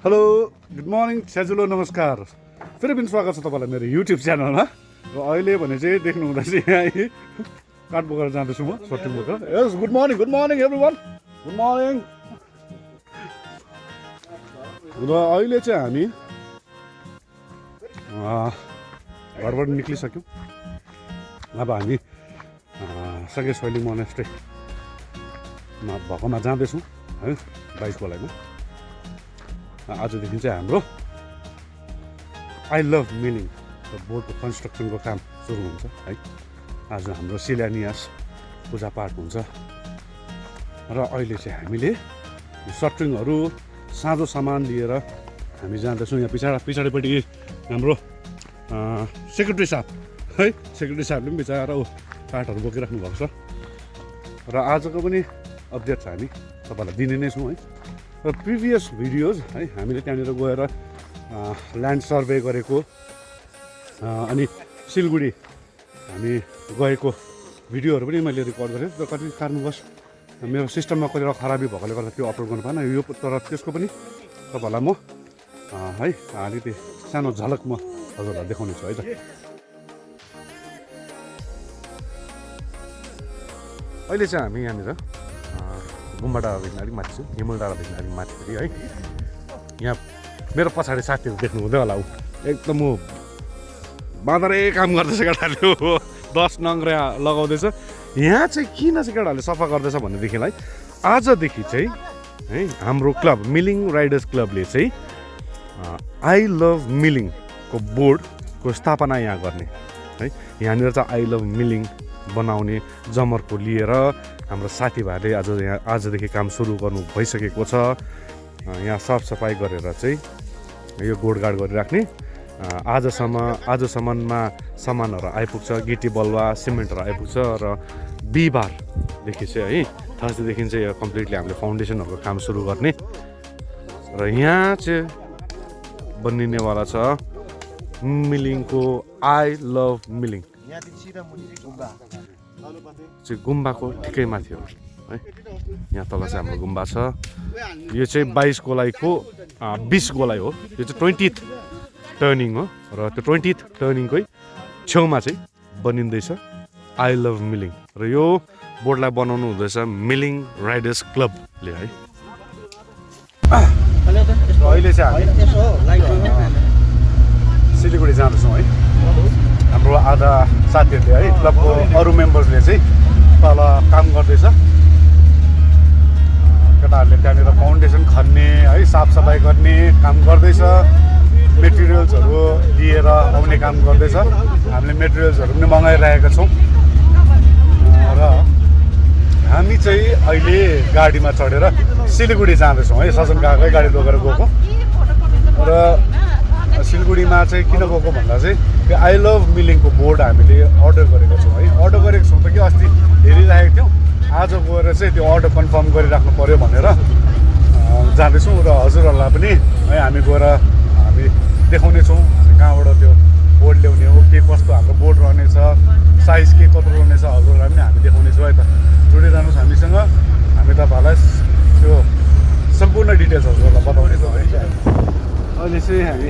Hello good morning स्याजुलो नमस्कार फेरि पनि स्वागत छ तपाईँलाई मेरो युट्युब च्यानलमा र अहिले भने चाहिँ देख्नु हुँदा चाहिँ यहाँ काठ बोकेर जाँदैछु म सट्टी बोकेर yes good morning everyone good morning र अहिले चाहिँ हामी घरबाट निक्लिसक्यौँ अब हामी सगेशवैली मोनास्ट्रीमा भएकोमा जाँदैछौँ है 22 गोलाइमा आजदेखि चाहिँ हाम्रो आई लभ मिलिङ बोर्डको कन्स्ट्रक्सनको काम सुरु हुन्छ है आज हाम्रो शिलान्यास पूजापाठ हुन्छ र अहिले चाहिँ हामीले सटरिङहरू साँझो सामान लिएर हामी जाँदैछौँ यहाँ पछाडिपट्टि हाम्रो सेक्रेटरी साहब है सेक्रेटरी साहबले पनि बिचरा काठहरू बोकिराख्नु भएको छ र आजको पनि अपडेट चाहिँ हामी तपाईँलाई दिने नै छौँ है र प्रिभियस भिडियोज है हामीले त्यहाँनिर गएर ल्यान्ड सर्वे गरेको अनि सिलगढी हामी गएको भिडियोहरू पनि मैले रेकर्ड गरेँ र कति कारणवश मेरो सिस्टममा कतिवटा खराबी भएकोले गर्दा त्यो अपलोड गर्नु पाएन यो तर त्यसको पनि तपाईँलाई म है अलिकति सानो झलक म हजुरलाई देखाउने छु है त अहिले चाहिँ हामी यहाँनिर गुम्बा डाँडादेखि अलिक माथि छु हिमुल डाँडादेखि अलिक माथि फेरि है यहाँ मेरो पछाडि साथीहरू देख्नु हुँदै होला ऊ एकदम ऊ बाँदरै काम गर्दैछ केटाले 10 नङ्ग्रा लगाउँदैछ यहाँ चाहिँ किन चाहिँ केटाहरूले सफा गर्दैछ भनेदेखिलाई आजदेखि चाहिँ है हाम्रो क्लब मिलिङ राइडर्स क्लबले चाहिँ आई लभ मिलिङको बोर्डको स्थापना यहाँ गर्ने है यहाँनिर चाहिँ आई लभ मिलिङ बनाउने जमर्को लिएर हाम्रो साथीभाइले आजदेखि काम सुरु गर्नु भइसकेको छ यहाँ साफसफाइ गरेर चाहिँ यो गोडगाड गरिराख्ने आजसम्ममा सामानहरू आइपुग्छ गिटी बलुवा सिमेन्टहरू आइपुग्छ र बिहिबारदेखि चाहिँ है थर्सडेदेखि चाहिँ यो कम्प्लिटली हामीले फाउन्डेसनहरूको काम सुरु गर्ने र यहाँ चाहिँ बनिनेवाला छ मिलिङको आई लभ मिलिङ चाहिँ गुम्बाको ठिकै माथि हो है यहाँ तल चाहिँ हाम्रो गुम्बा छ यो चाहिँ 22 गोलाइको 20 गोलाइ हो यो चाहिँ 20th टर्निङ हो र त्यो 20th टर्निङकै छेउमा चाहिँ बनिँदैछ आई लभ मिलिङ र यो बोर्डलाई बनाउनु हुँदैछ मिलिङ राइडर्स क्लबले है अहिले चाहिँ हामी सिलगढी जाँदैछौँ है हाम्रो आधा साथीहरूले है क्लबको अरू मेम्बर्सले चाहिँ तल काम गर्दैछ केटाहरूले त्यहाँनिर फाउन्डेसन खन्ने है साफसफाइ गर्ने काम गर्दैछ मेटेरियल्सहरू लिएर आउने काम गर्दैछ हामीले मेटेरियल्सहरू पनि मगाइरहेका छौँ र हामी चाहिँ अहिले गाडीमा चढेर सिलगढी जाँदैछौँ है सजन काकै गाडी लगेर गएको र सिलगढीमा चाहिँ किन गएको भन्दा चाहिँ त्यो आई लभ मिलिङको बोर्ड हामीले अर्डर गरेको छौँ है अर्डर गरेको छौँ त कि अस्ति हेरिरहेको थियौँ आज गएर चाहिँ त्यो अर्डर कन्फर्म गरिराख्नु पऱ्यो भनेर जाँदैछौँ र हजुरहरूलाई पनि है हामी गएर हामी देखाउनेछौँ कहाँबाट त्यो बोर्ड ल्याउने हो के कस्तो हाम्रो बोर्ड रहनेछ साइज के कस्तो रहनेछ हजुरहरूलाई पनि हामी देखाउनेछौँ है त जोडिरहनुहोस् हामीसँग हामी तपाईँहरूलाई त्यो सम्पूर्ण डिटेल्स हजुरहरूलाई बताउनेछौँ है अहिले चाहिँ हामी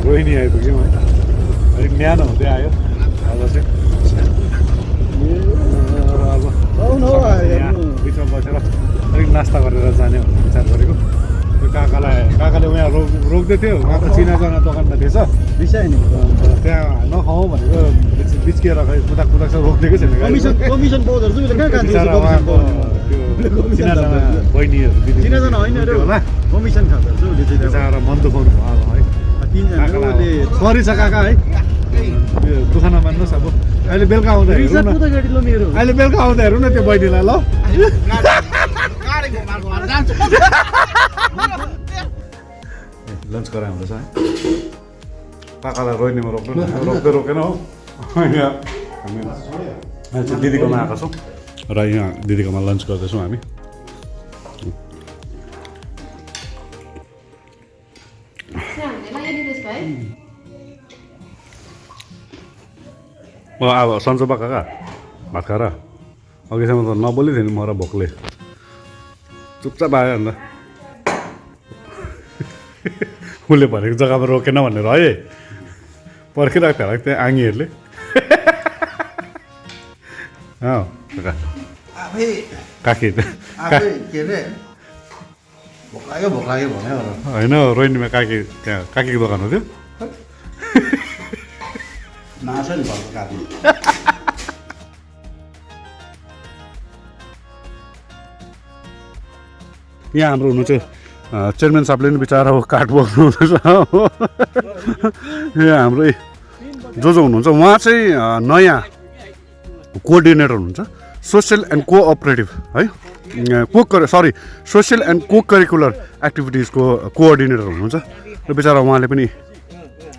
रोहिणी आइपुग्यौँ है अलिक न्यानो हुँदै आयो अब चाहिँ अब बिचमा बसेर अलिक नास्ता गरेर जाने भनेर विचार गरेको त्यो काकाले उहाँ रोक्दै थियो उहाँ त चिनाजाना दोकानमा थिएछ त्यहाँ नखाउँ भनेको बिच्किएर खै कुदाक रोकिदिएको छैन चिनाजाना बहिनीहरू चिनाजाना होइन होला कमिसन खाँदो मन दुखाउनु भयो है सरी छ काका है दुःख नमान्नुहोस् अब अहिले बेलुका आउँदा हेरौँ न अहिले बेलुका आउँदा हेरौँ न त्यो बहिनीलाई ल लन्च गराउँदैछ है काकालाई रोइनेमा रोकेन हो यहाँ हामी चाहिँ दिदीकोमा आएको छौँ र यहाँ दिदीकोमा लन्च गर्दैछौँ हामी अब सन्चो बा काका भात खाएर अघिसम्म त नबोली थियो नि म र भोकले चुपचाप आयो अन्त उसले भनेको जग्गामा रोकेन भनेर है पर्खिरहेको थियो त्यहाँ आङीहरूले काकी होइन रोहिणीमा काकी त्यहाँ काकीको दोकान हो त्यो यहाँ हाम्रो हुनुहुन्छ चेयरम्यान साहबले पनि बिचरा हो काठ बोक्नु हुँदैछ यहाँ हाम्रो जो हुनुहुन्छ उहाँ चाहिँ नयाँ कोअर्डिनेटर हुनुहुन्छ सोसियल एन्ड कोअपरेटिभ है सोसियल एन्ड को करिकुलर एक्टिभिटिजको कोअर्डिनेटर हुनुहुन्छ र बिचरा उहाँले पनि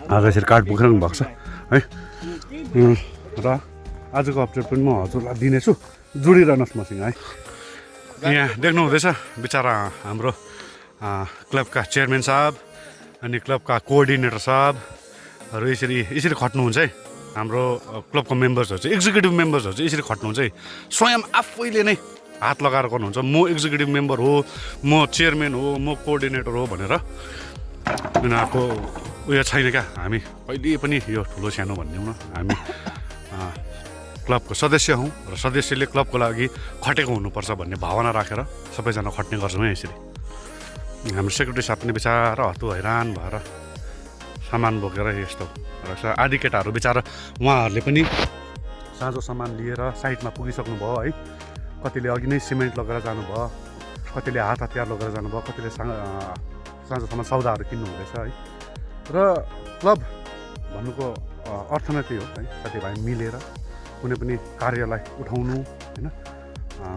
आज यसरी काठ बोकिरहनु भएको छ है र आजको अपडेट पनि म हजुरलाई दिनेछु जोडिरहनुहोस् मसँग है यहाँ देख्नु हुँदैछ बिचरा हाम्रो क्लबका चेयरम्यान साहब अनि क्लबका कोअर्डिनेटर साहबहरू यसरी खट्नुहुन्छ है हाम्रो क्लबको मेम्बर्सहरू चाहिँ एक्जिक्युटिभ मेम्बर्सहरू चाहिँ यसरी खट्नुहुन्छ है स्वयं आफैले नै हात लगाएर गर्नुहुन्छ म एक्जिक्युटिभ मेम्बर हो म चेयरम्यान हो म कोअर्डिनेटर हो भनेर उनीहरूको उयो छैन क्या हामी कहिले पनि यो ठुलो सानो भन्ने हुन हामी क्लबको सदस्य हौँ र सदस्यले क्लबको लागि खटेको हुनुपर्छ भन्ने भावना राखेर सबैजना खट्ने गर्छौँ है यसरी हाम्रो सेक्रेटरी साहब पनि बिचरा हत्तु हैरान भएर सामान बोकेर यस्तो रहेछ आदि केटाहरू बिचरा उहाँहरूले पनि साँझो सामान लिएर साइडमा पुगिसक्नु भयो है कतिले अघि नै सिमेन्ट लगेर जानुभयो कतिले हात हतियार लगेर जानुभयो कतिले साँझोसम्म सौदाहरू किन्नु हुँदैछ है र क्लब भन्नुको अर्थ नै त्यही हो है साथीभाइ मिलेर कुनै पनि कार्यलाई उठाउनु होइन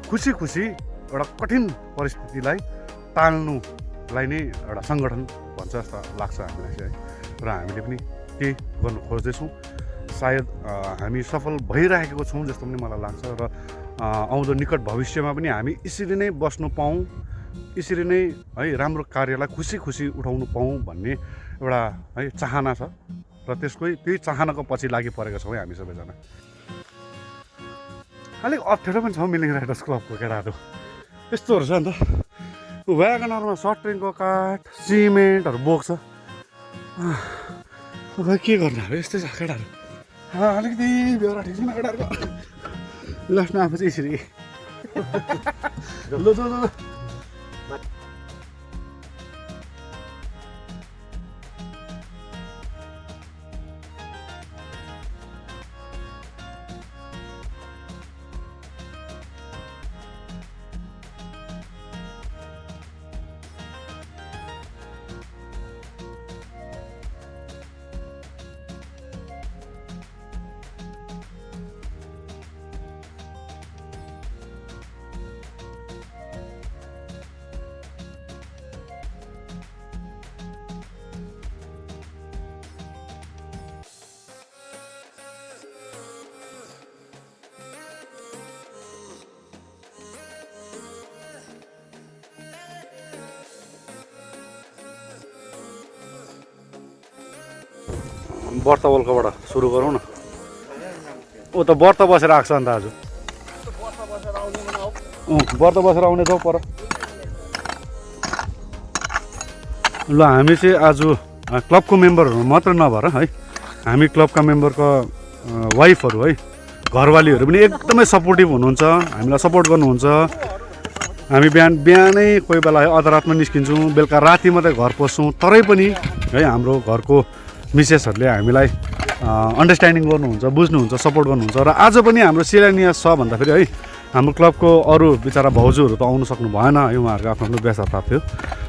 खुसी खुसी एउटा कठिन परिस्थितिलाई टाल्नुलाई नै एउटा सङ्गठन भन्छ जस्तो लाग्छ हामीलाई चाहिँ है र हामीले पनि केही गर्नु खोज्दैछौँ सायद हामी सफल भइरहेको छौँ जस्तो पनि मलाई लाग्छ र आउँदो निकट भविष्यमा पनि हामी यसरी नै बस्नु पाऊँ यसरी नै है राम्रो कार्यलाई खुसी खुसी उठाउनु पाऊँ भन्ने एउटा है चाहना छ र त्यही चाहनाको पछि लागि परेका छौँ है हामी सबैजना अलिक अप्ठ्यारो पनि छ मिलिङ राइडर्स क्लबको केटाहरू यस्तोहरू छ नि त व्यागनरमा सर्ट ट्रेनको काठ सिमेन्टहरू बोक्छ के गर्नु अब यस्तै छ केटाहरू अलिकति बेहोरा ठिक छैन केटाहरूको लास्टमा आफू चाहिँ यसरी ल व्रत वल्कबाट सुरु गरौँ न ऊ त व्रत बसेर आएको छ अन्त आज व्रत बसेर आउने जाउँ पर ल हामी चाहिँ आज क्लबको मेम्बरहरू मात्र नभएर है हामी क्लबका मेम्बरको वाइफहरू है घरवालीहरू पनि एकदमै सपोर्टिभ हुनुहुन्छ हामीलाई सपोर्ट गर्नुहुन्छ हामी बिहानै कोही बेला है अधरातमा निस्किन्छौँ बेलुका राति मात्रै घर पस्छौँ तरै पनि है हाम्रो घरको मिसेसहरूले हामीलाई अन्डरस्ट्यान्डिङ गर्नुहुन्छ बुझ्नुहुन्छ सपोर्ट गर्नुहुन्छ र आज पनि हाम्रो शिलान्यास छ भन्दाखेरि है हाम्रो क्लबको अरू बिचरा भाउजूहरू त आउनु सक्नु भएन है उहाँहरूको आफ्नो व्यस्तता थियो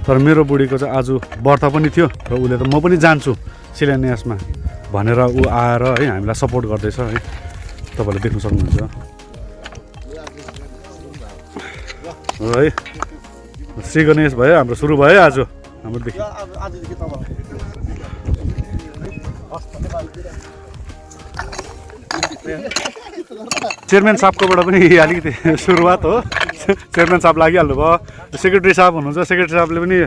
तर मेरो बुढीको चाहिँ आज व्रत पनि थियो र उसले त म पनि जान्छु शिलान्यासमा भनेर ऊ आएर है हामीलाई सपोर्ट गर्दैछ है तपाईँले देख्न सक्नुहुन्छ है श्री गणेश भयो हाम्रो सुरु भयो आज हाम्रोदेखि चेयरम्यान साहबकोबाट पनि अलिकति सुरुवात हो चेयरम्यान साहब लागिहाल्नु भयो सेक्रेटरी साहब हुनुहुन्छ सेक्रेटरी साहबले पनि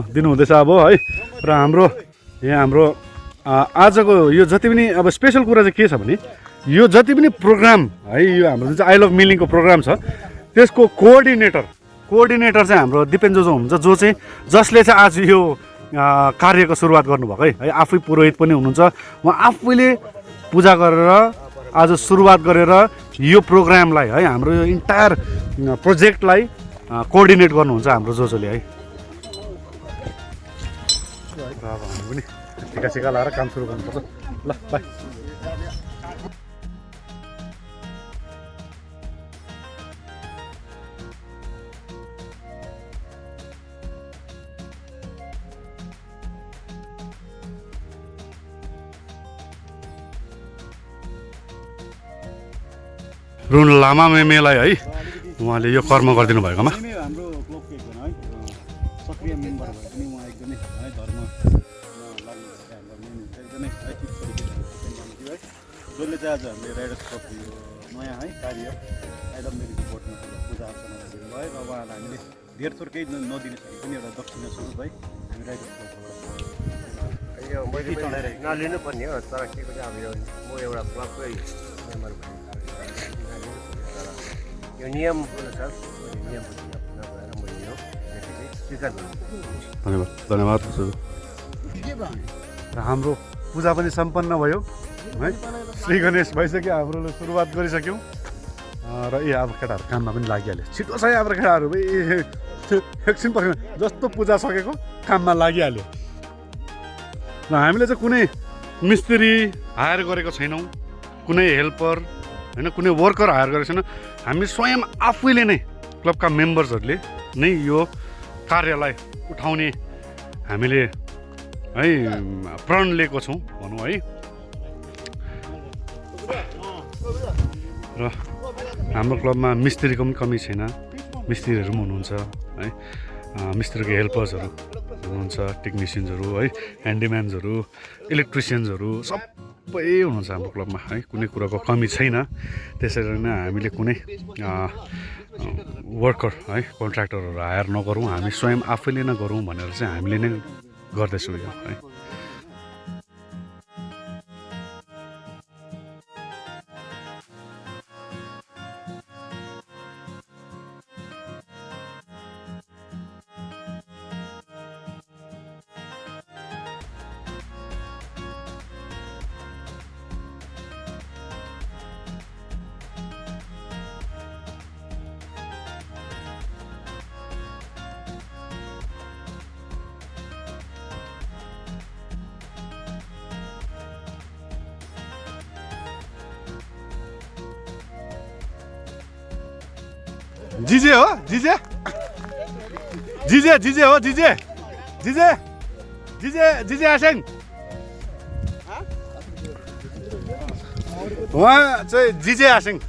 दिनुहुँदैछ अब है र हाम्रो आजको यो जति पनि अब स्पेसल कुरा चाहिँ के छ भने यो जति पनि प्रोग्राम है यो हाम्रो जुन चाहिँ आई लभ मिलिङको प्रोग्राम छ त्यसको कोअर्डिनेटर चाहिँ हाम्रो दिपेन जो हुनुहुन्छ जो चाहिँ जसले चाहिँ आज यो कार्यको सुरुवात गर्नुभएको है आफै पुरोहित पनि हुनुहुन्छ उहाँ आफैले पूजा गरेर आज सुरुवात गरेर यो प्रोग्रामलाई है हाम्रो यो इन्टायर प्रोजेक्टलाई कोअर्डिनेट गर्नुहुन्छ हाम्रो जोजोले है र अब हामी पनि टिका सिका लाएर काम सुरु गर्नुपर्छ ल बाई रुन लामा मेमेलाई है उहाँले यो कर्म गरिदिनु भएकोमा हाम्रो क्लबको एकजना है सक्रिय मेम्बर भए पनि उहाँ एकदमै है धर्म एकदमै है जसले चाहिँ आज हामीले राइडर्स क्लबको यो नयाँ है कार्य आइडम्बेरीको बोर्डमा पूजा अर्चना गरिदिनु भयो र उहाँलाई हामीले धेर थोर केही नदिने छ पनि एउटा दक्षिणा स्वरूप है हामी राइडर्स क्लबबाट नलिनु पर्ने हो तर के पनि अब यो म एउटा क्लबकै मेम्बर भएको यो नियम अनुसार नियम नभएर मैले यो स्वीकार गर्नु धन्यवाद र हाम्रो पूजा पनि सम्पन्न भयो है श्री गणेश भइसक्यो हाम्रो सुरुवात गरिसक्यौँ र ए अब केटाहरू काममा पनि लागिहाल्यो छिटो छ हाम्रो केटाहरू एकछिन पर्खेर जस्तो पूजा सकेको काममा लागिहाल्यो र हामीले चाहिँ कुनै मिस्त्री हायर गरेको छैनौँ कुनै हेल्पर होइन कुनै वर्कर हायर गरेको छैन हामी स्वयं आफैले नै क्लबका मेम्बर्सहरूले नै यो कार्यलाई उठाउने हामीले है प्रण लिएको छौँ भनौँ है र हाम्रो क्लबमा मिस्त्रीको पनि कमी छैन मिस्त्रीहरू पनि हुनुहुन्छ है मिस्त्रीको हेल्पर्सहरू हुनुहुन्छ टेक्निसियन्सहरू है ह्यान्डिम्यान्सहरू इलेक्ट्रिसियन्सहरू सबै हुनुहुन्छ हाम्रो क्लबमा है कुनै कुराको कमी छैन त्यसरी नै हामीले कुनै वर्कर है कन्ट्र्याक्टरहरू हायर नगरौँ हामी स्वयं आफैले नै गरौँ भनेर चाहिँ हामीले नै गर्दैछौँ यो है जिजे हो जिजे जिजे जिजे हो जिजे जिजे जिजे जिजे आसेङ उहाँ चाहिँ जिजे आसेङ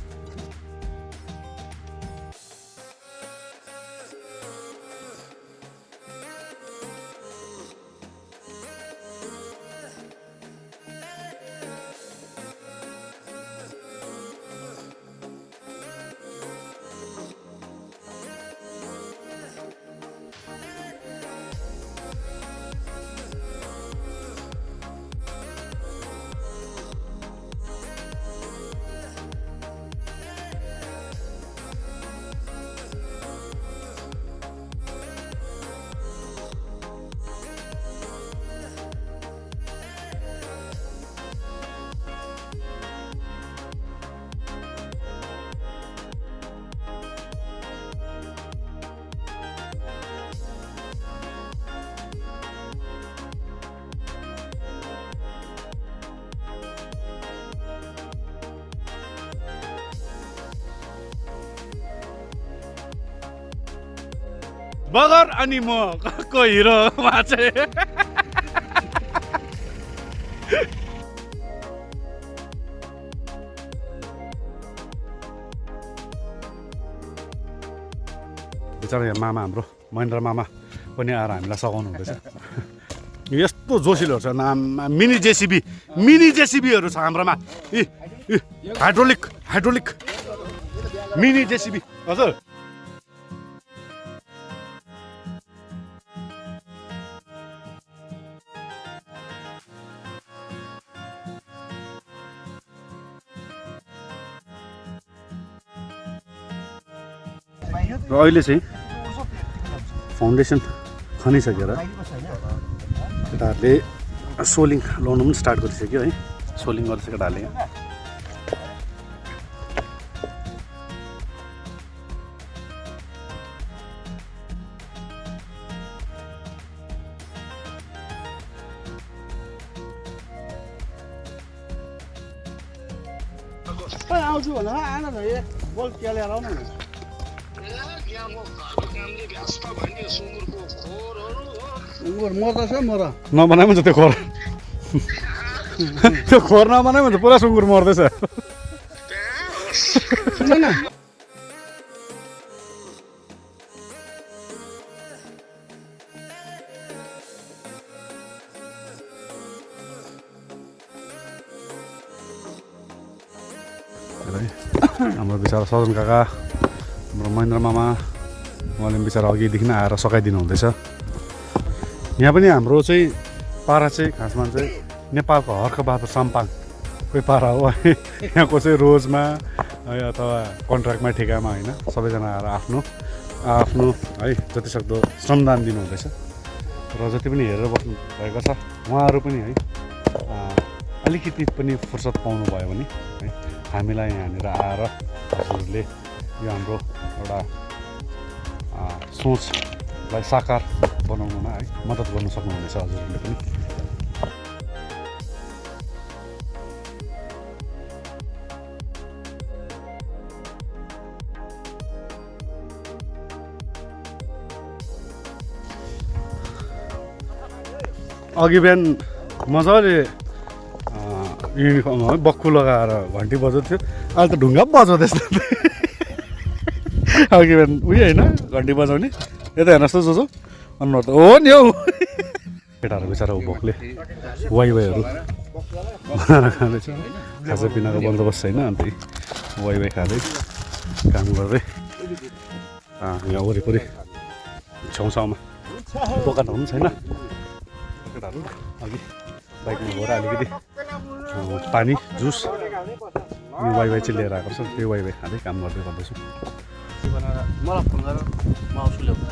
बगर अनि म को हिरो उहाँ चाहिँ बिचरा यहाँ मामा हाम्रो महेन्द्र मामा पनि आएर हामीलाई सघाउनु हुँदैछ यस्तो जोसिलोहरू छ नाम मिनी जेसिबीहरू छ हाम्रोमा हाइड्रोलिक मिनी जेसिबी हजुर र अहिले चाहिँ फाउन्डेसन खनिसकेर केटाहरूले सोलिङ लाउनु पनि स्टार्ट गरिसक्यो है सोलिङ गर्छ केटाहरूले यहाँ आउँछु भनेर आएन त बोल के ल्याएर आउनु न सुँगुर मर्दछ मर नबनाइ हुन्छ त्यो खोर त्यो खोर नबनाइ हुन्छ पुरा सुँगुर मर्दैछ सुन न हाम्रो बिचरा सजन काका हाम्रो महेन्द्र मामा उहाँले पनि बिचरा अघिदेखि नै आएर सघाइदिनु हुँदैछ यहाँ पनि हाम्रो चाहिँ पारा चाहिँ खासमा चाहिँ नेपालको हर्कबहादुर साम्पाङकै पारा हो है यहाँको चाहिँ रोजमा है अथवा कन्ट्र्याक्टमा ठेकामा होइन सबैजना आएर आफ्नो आफ्नो है जतिसक्दो श्रमदान दिनुहुँदैछ र जति पनि हेरेर बस्नु भएको छ उहाँहरू पनि है अलिकति पनि फुर्सद पाउनुभयो भने है हामीलाई यहाँनिर आएर हजुरहरूले यो हाम्रो एउटा सोचलाई साकार बनाउनुमा है मद्दत गर्न सक्नुहुनेछ हजुरहरूले पनि अघि बिहान मजाले युनिफर्म है बक्खु लगाएर घन्टी बजाउँथ्यो अहिले त ढुङ्गा पो बजाउँदैछ अघि बिहान उयो होइन घन्टी बजाउने यता हेर्नुहोस् त जोजो अनुहार त हो नि हौ केटाहरू बिचरा भोकले वाइवाईहरू बनाएर खाँदैछ खाजापिनाको बन्दोबस्त छैन अन्त वाइवाई खाँदै काम गर्दै यहाँ वरिपरि छेउछाउमा दोकानहरू पनि छैन केटाहरू अघि बाइकमा गएर अलिकति पानी जुस यो वाइवाई चाहिँ लिएर आएको छ त्यो वाइवाई खाँदै काम गर्दै गर्दैछु मलाई फोन गरेर म आउँछु ल्याउनु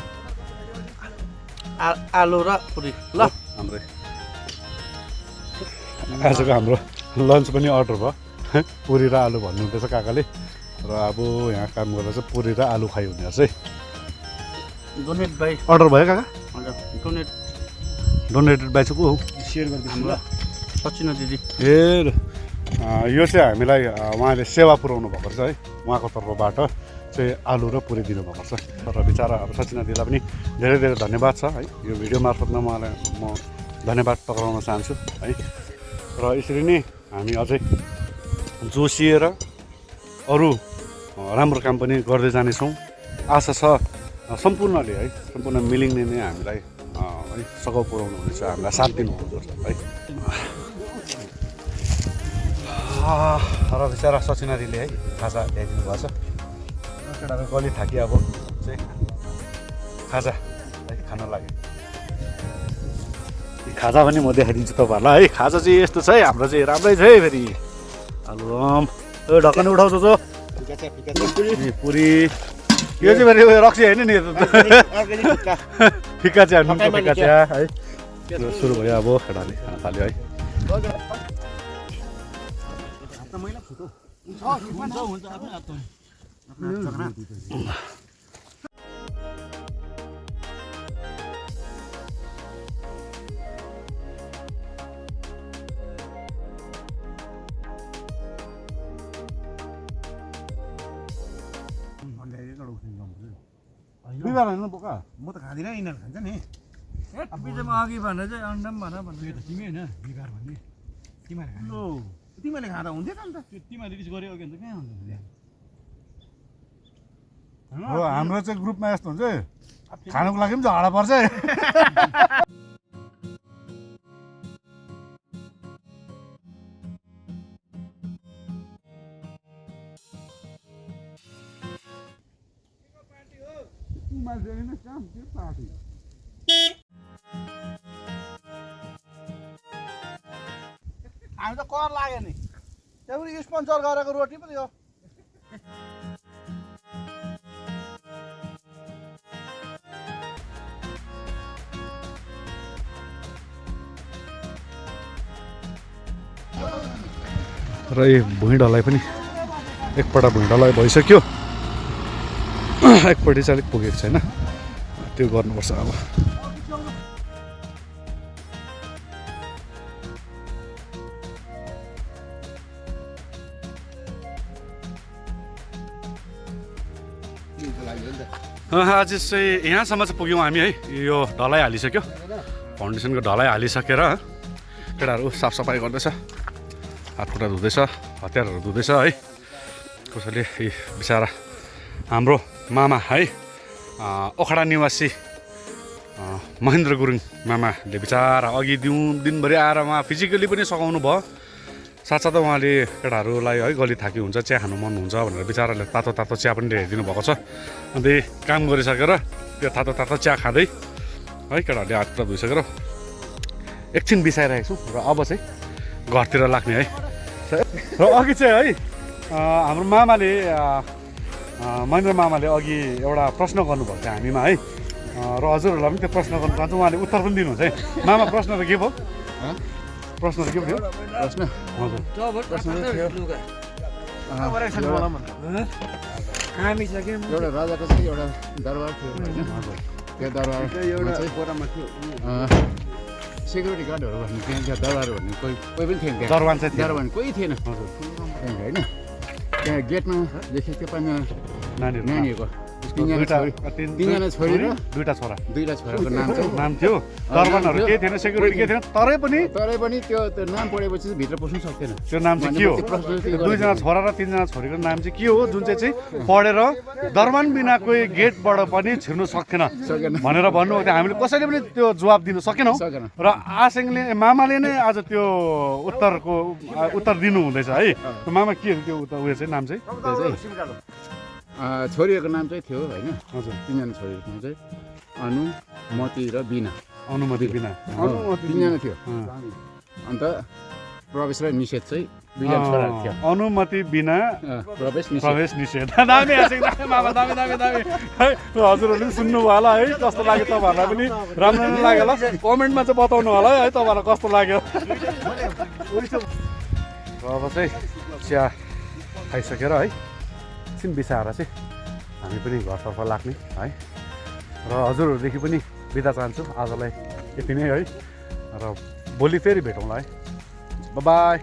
आलु र पुरी ल हाम्रै आजको हाम्रो लन्च पनि अर्डर भयो पुरी र आलु भन्नुहुँदैछ काकाले र अब यहाँ काम गर्दा चाहिँ पुरी र आलु खाइ हुने चाहिँ डोनेट बाई अर्डर भयो काका हजुर डोनेटेड बाई चाहिँ को हो सेयर गरिदिनु ल सचिना दिदी ए यो चाहिँ हामीलाई उहाँले सेवा पुऱ्याउनु भएको छ है उहाँको तर्फबाट चाहिँ आलु र पुरी दिनुभएको छ र बिचरा अब सचिना दिदीलाई पनि धेरै धेरै धन्यवाद छ है यो भिडियो मार्फतमा उहाँलाई म धन्यवाद टक्राउन चाहन्छु है र यसरी नै हामी अझै जोसिएर अरू राम्रो काम पनि गर्दै जानेछौँ आशा छ सम्पूर्णले है सम्पूर्ण मिलिङले नै हामीलाई है सघाउ पुऱ्याउनु हुनेछ हामीलाई साथ दिनुहुन्छ है र बिचरा सचिना दिदीले है खाजा ल्याइदिनु भएको छ केटाहरू गली थाकी अब चाहिँ खाजा है खान लाग्यो खाजा पनि म देखाइदिन्छु तपाईँहरूलाई है खाजा चाहिँ यस्तो छ है हाम्रो चाहिँ राम्रै छ है फेरि आलुदम यो ढक्कन उठाउँछ जो पुरी यो चाहिँ फेरि रक्सी होइन नि फिका चिया नुनको फिका चिया है सुरु भयो अब केटाले खान थाल्यो है बिहिबार होइन बोका म त खाँदिनँ यिनीहरू खान्छ नि बिचमा अघि भनेर चाहिँ अन्डा पनि भन भन्नु तिमी होइन बिहिबार भन्ने तिमीले खाँदा हुन्थ्यो त अन्त त्यो तिमीहरूले रिस गऱ्यो अघि अन्त कहाँ हुन्छ हो हाम्रो चाहिँ ग्रुपमा यस्तो हुन्छ खानुको लागि पनि झगडा पर्छ हामी त कर लाग्यो नि त्यहाँबाट स्पोन्सर गरेको रोटी पो थियो र यो भुइँ ढलाइ पनि एकपल्ट भुइँ ढलाइ भइसक्यो, एकपट्टि चाहिँ अलिक पुगेको छैन, त्यो गर्नुपर्छ अब। आज चाहिँ यहाँसम्म चाहिँ पुग्यौँ हामी है। यो ढलाइ हालिसक्यो, फाउन्डेसनको ढलाइ हालिसकेर केटाहरू साफसफाइ गर्दैछ, हातखुट्टा धुँदैछ, हतियारहरू धुँदैछ है। कसैले बिचरा हाम्रो मामा है ओखडा निवासी महेन्द्र गुरुङ मामाले बिचरा अघि दिनभरि आएर उहाँ फिजिकली पनि सघाउनु भयो, साथसाथै उहाँले केटाहरूलाई है गली थाकी हुन्छ, चिया खानु मन हुन्छ भनेर बिचराले तातो तातो चिया पनि ल्याइदिनु भएको छ। अन्त काम गरिसकेर त्यो तातो तातो चिया खाँदै है केटाहरूले हातखुट्टा धोइसकेर एकछिन बिसाइरहेको छु र अब चाहिँ घरतिर लाग्ने है। र अघि चाहिँ है हाम्रो मामाले महेन्द्र मामाले अघि एउटा प्रश्न गर्नुभएको थियो हामीमा है, र हजुरहरूलाई पनि त्यो प्रश्न गर्नु चाहन्छु, उहाँले उत्तर पनि दिनुहुन्छ है। मामा प्रश्न त के भयो? प्रश्न त के थियो? प्रश्न हजुर एउटा राजाको चाहिँ एउटा दरबार थियो होइन, त्यो दरबार सेक्युरिटी गार्डहरू भन्ने त्यहाँ दरबार भन्ने कोही पनि थिएन, त्यहाँ दरबार चाहिँ दरबार कोही थिएन हजुर होइन। त्यहाँ गेटमा देखेको थियो 5जना नानीहरूको, तिनजना छोरी र दुईटा छोरा, दुईटा छोराको नाम चाहिँ नाम थियो। दरबारहरू केही थिएन, सेक्युरिटी केही थिएन, तरै पनि त्यो नाम पढेपछि चाहिँ भित्र पस्नु सक्दैन। त्यो नाम चाहिँ के हो? दुईजना छोरा र तिनजना छोरीको नाम चाहिँ के हो, जुन चाहिँ पढेर दरबान बिना कोही गेटबाट पनि छिर्नु सक्थेन भनेर भन्नुभएको थियो। हामीले कसैले पनि त्यो जवाब दिन सकेनौँ र आसेङले मामाले नै आज त्यो उत्तर दिनु हुँदैछ है। मामा के त्यो उयो चाहिँ नाम चाहिँ छोरीहरूको नाम चाहिँ थियो होइन, हजुर तिनजना छोरीहरूको नाम चाहिँ अनुमति र बिना, अनुमति बिना तिनजना थियो। अन्त प्रवेश र निषेध चाहिँ दुईजना छोरा थियो। अनुमति बिना प्रवेश निषेध। दामी मामा दामी दामी दामी है। हजुरहरूले पनि सुन्नुभयो होला है, कस्तो लाग्यो तपाईँहरूलाई पनि? राम्रो नै लाग्यो होला, कमेन्टमा चाहिँ बताउनु होला है तपाईँहरूलाई कस्तो लाग्यो। र अब चाहिँ चिया खाइसकेर है एकछिन बिसाएर चाहिँ हामी पनि घरतर्फ लाग्ने है। र हजुरहरूदेखि पनि बिदा चाहन्छु आजलाई यति नै है, र भोलि फेरि भेटौँला है। बाई।